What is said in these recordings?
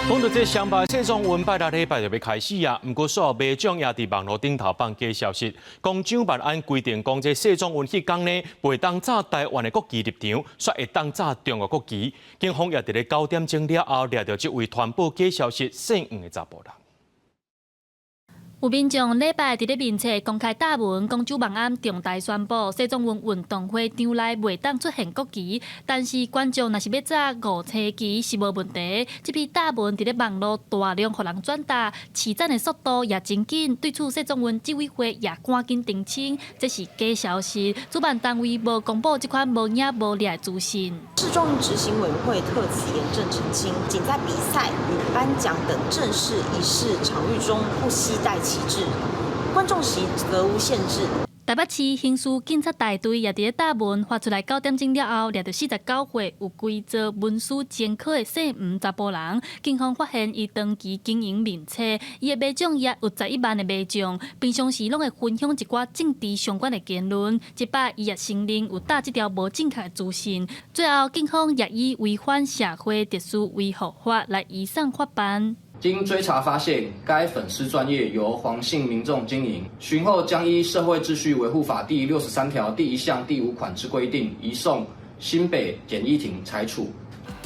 講到這雙北世壯運拜六禮拜就欲開始啊，毋過所有馬掌也佇網路頂頭放假消息，講蔣萬安規定講這世壯運彼工呢，袂當紮台灣的國旗入場，煞會當紮中國國旗。警方也佇咧9點鐘了後掠著這位傳播假消息姓黃的查埔人。有民眾禮拜佇咧面冊公開貼文，講蔣萬安重大宣布，世壯運運動會場內袂當出現國旗，但是觀眾若是欲紮五星旗是無問題。這篇貼文佇咧網路大量予人轉達，起讚的速度也真緊。對此，世壯運執委會也趕緊澄清，這是假消息，主辦單位無公布這款無影無掠的資訊。世壯運執行委員會特此嚴正澄清，僅在比賽與頒獎等正式儀式場域中不攜帶旗幟，觀眾席則無限制。台北市刑事警察大隊也佇咧貼文發出來9點鐘了後，掠著49歲有偽造文書前科的姓吳查埔人。警方發現伊長期經營面冊，伊的馬掌頁有11萬的馬眾，平常時攏會分享一寡政治相關的言論。這擺伊也承認有貼這條無正確的資訊。最後，警方也以違反社會秩序維護法來移送法辦。經追查發現，該粉絲專頁由黃姓民眾經營，尋後將依《社會秩序維護法》第63條第1項第5款之規定，移送新北簡易庭裁處。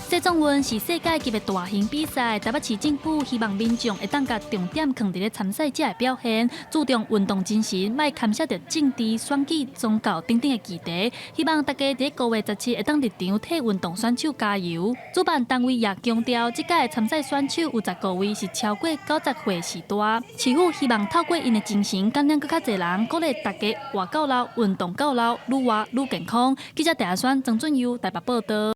世壯運是世界級的大型比賽，台北市政府希望民眾會當共重點囥佇咧參賽者的表現，注重運動精神，莫牽涉著政治、選舉、宗教等等的議題。希望大家佇5月17會當入場替運動選手加油。主辦單位也強調，這屆的參賽選手有15位是超過90歲序大。市府希望透過𪜶的精神，感染閣較濟人，鼓勵大家活到老，運動到老，愈活愈健康。記者鄭阿宣、曾俊佑台北報導。